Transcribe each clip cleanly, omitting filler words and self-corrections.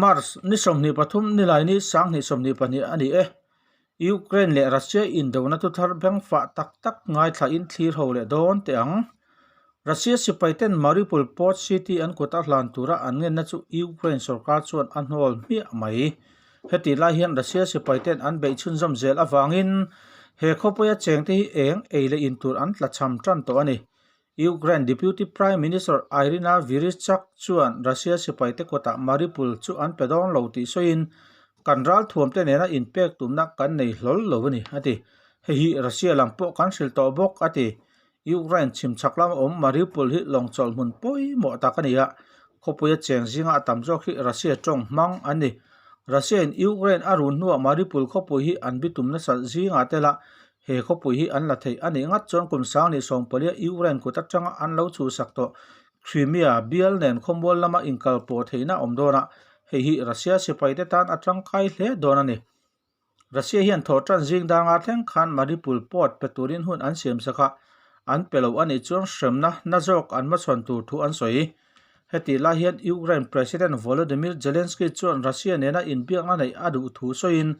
March ni 23 nilaini 2022 a ni e. Ukraine leh Russia indona thuthar bengfah tak tak ngaithlain thlir ho leh dawn teh ang. Russia sipaiten Mariupol port city an kut a hlan tura an ngenna chu Ukraine sorkar chuan a hnawl hmiah mai. Hetih lai hian Russia sipaiten an beih chhunzawm zel avangin he khawpuia chengte hi eng ei leh in tur an tlachham tan tawh a ni. Ukraine Deputy Prime Minister Iryna Vereshchuk chuan Russia sipaite kawtah Mariupol chu an pe dawn lo tih sawiin, Kan ralthuamte nena inpek tumna kan nei hlawl lo a ni, a ti. Hei hi Russia lam pawh kan hrilh tawh bawk, a ti. Ukraine chhimchhak lama awm Mariupol hi lawngchawlh hmun pawimawh tak a ni a, khawpuia cheng zinga a tam zawk hi Russia tawng hmang an ni. Russia-in Ukraine a run hnuah Mariupol khawpui hi an bitum nasa zingah tel a, He khawpui hi an la theih a nih ngat chuan kum 2014 Ukraine kut atanga an lo chhuhsak tawh Crimea bial nen khawmual lama inkalpawh theihna a awm dawn a, hei hi Russia sipaite tan a tangkai hle dawn a ni. Russia hian thawhtan zing dar nga thleng khan Mariupol port pe turin hun an siamsak a, an pe lo a nih chuan hremna na zawk an hmachhawn tur thu an sawi. Hetih lai hian Ukraine President Volodymyr Zelensky chuan Russia nena inbiakna neih a duh thu sawiin,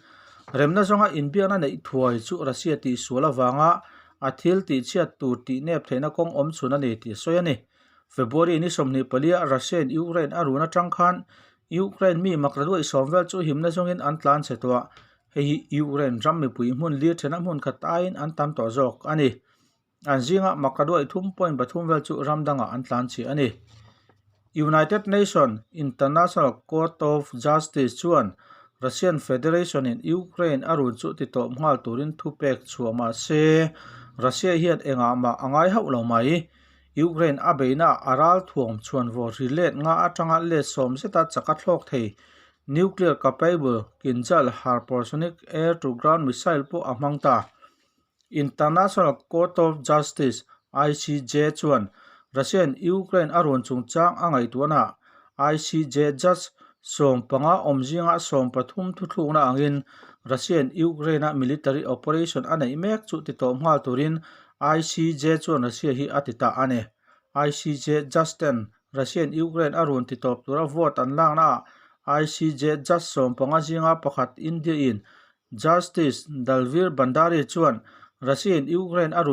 remna zawnga inbiakna neih thuai chu Russia tihsual avanga a thil tihchhiat tur tihnep theihna kawng awm chhun a ni tih a sawi a ni. February ni 24 a Russia-in Ukraine a run atang khan Ukraine mi makraduai sawm vel chu himna zawngin an tlan chhe tawh a, hei hi Ukraine ram mipui hmun lir thena hmun khat aiin an tam tawh zawk a ni. An zingah Makaduai 3.3 vel chu ram dangah an tlan chhi a ni. United Nation International Court of Justice chuan Russian Federation in Ukraine a run chu ti tawp nghal turin thu pek chhuah mah se, Russia hian engah mah a ngai hauh lo mai. Ukraine a beihna a ralthuam chhuanvawr ri let nga atanga let sawm zeta chak a thlawk thei. Nuclear capable Kinzhal hypersonic air-to-ground missile pawh a hmang ta. International Court of Justice, ICJ, chuan Russia-in Ukraine a run chungchang a ngaihtuahnaah ICJ judge 15 awm zinga 13 thuthlukna angin Russia-in Ukraine-a military operation a neih mek chu ti tawp nghal turin ICJ chuan Russia hi a ti ta a ni. ICJ judge ten Russia-in Ukraine a run ti tawp tura vote an laknaah ICJ judge 15 zinga pakhat India-in Justice Dalveer Bhandari chuan Russia-in Ukraine a run.